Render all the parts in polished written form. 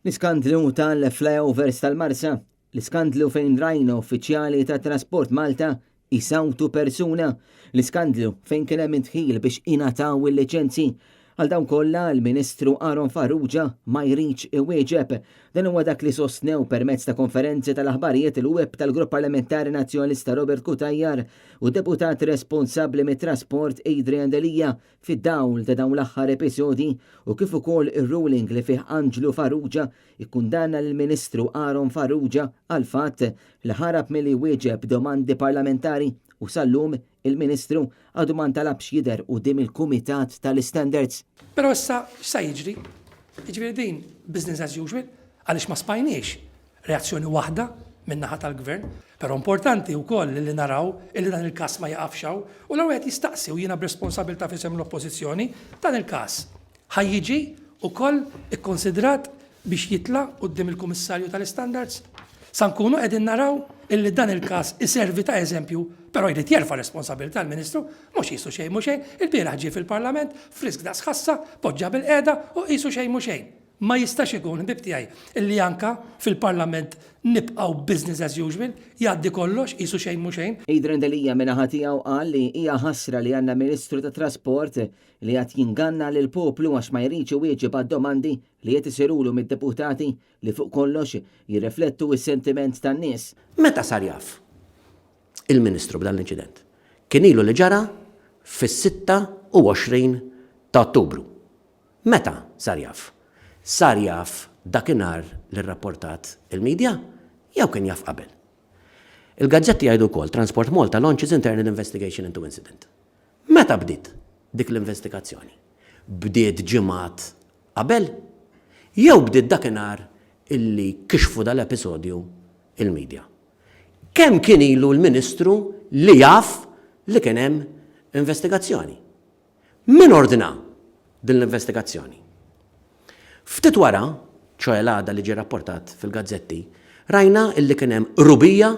L-iskandlu tal-flyovers tal-Marsa, l-iskandlu fejn rajna uffiċjali ta' Trasport Malta jsawtu persuna, l-iskandlu fejn kien hemm indħil biex ingħataw il-liċenzji. Għal dawn kollha l-Ministru Aaron Farrugia ma jridx iwieġeb. Dan huwa dak li sostnew permezz ta' konferenzi tal-aħbarijiet il-Whip tal-Grupp Parlamentari Nazzjonalista Robert Cutajar u deputat responsabbli mit-trasport Adrian Delia fid-dawl ta' dawn l-aħħar episodji u kif ukoll ir-ruling li fih Anġlu Farrugia ikkundanna lill-Ministru Aaron Farrugia għall-fatt li ħarab milli jwieġeb domandi parlamentari u sal-lum il-Ministru għadu ma ntalabx jidher quddiem il-Kumitat tal-Istandards. Però issa x'sa jiġri? Jiġifieri din business as usual għaliex ma smajniex reazzjoni waħda min-naħa tal-Gvern. Però importanti wkoll li naraw illi dan il-każ ma jiqafx hawn u l wieħed jistaqsi u jiena b'responsabilità f'isem l-Oppożizzjoni, dan il-każ ħa jiġi wkoll ikkonsidrat biex jitla' quddiem il-Kummissarju tal-Istandards? Sa nkunu qegħdin naraw illi dan il-każ iservi ta' eżempju, però jrid jerfa' responsabilità l-Ministru, mhux qisu xejn mhu xejn, ilbieraħ ġie fil-Parlament, frisk daqs ħassa, poġġa bilqiegħda u qisu xejn mhu xejn. Ma jistax ikun, ħbieb tiegħi, illi anka fil-Parlament nibqgħu business as usual, jgħaddi kollox qisu xejn mhu xejn. Adrian Delia min-naħa tiegħu qal li hija ħasra li għandna Ministru tat-Trasport li qed jinganna lill-poplu għax ma jridx iwieġeb għad-domandi li qed isirulu mid-deputati li fuq kollox jirriflettu s-sentiment tan-nies. Meta sar jaf il-Ministru b'dan l-inċident? Kien ilu li ġara fis-26 ta' Ottubru. Meta sar jaf? Sar jaf dakinhar li rrapportat il-media jew kien jaf qabel? Il-gazzetti jgħidu wkoll Transport Malta launches internal investigation into incident. Meta bdiet dik l-investigazzjoni? Bdiet ġimgħat qabel jew bdiet dakinhar illi kixfu dal-episodju il-media? Kemm kien ilu l-Ministru li jaf li kien hemm investigazzjoni? Min ordna din l-investigazzjoni? Ftit wara, ċoe l-għada li ġie rapportat fil-gazzetti, rajna illi kien hemm qrubija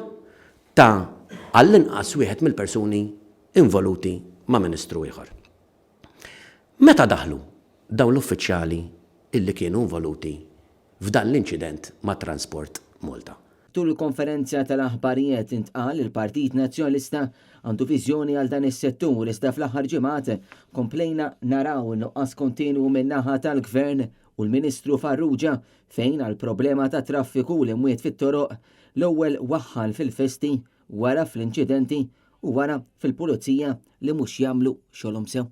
ta' għall-inqas wieħed mill-persuni involuti ma' Ministru ieħor. Meta daħlu dawn l-uffiċjali illi kienu involuti f'dan l-inċident ma' Transport Malta? Tul il-konferenza tal-aħbarijiet intqal li l-Partit Nazzjonalista għandu viżjoni għal dan is-settur iżda fl-aħħar ġimgħat komplejna naraw in-nuqqas kontinwu min-naħa tal-Gvern u l-Ministru Farrugia fejn għall-problema tat-traffiku u l-imwiet fit-toroq l-ewwel waħħal fil-festi, wara fl-inċidenti u wara fil-pulizija li mhux jagħmlu xogħolhom sew.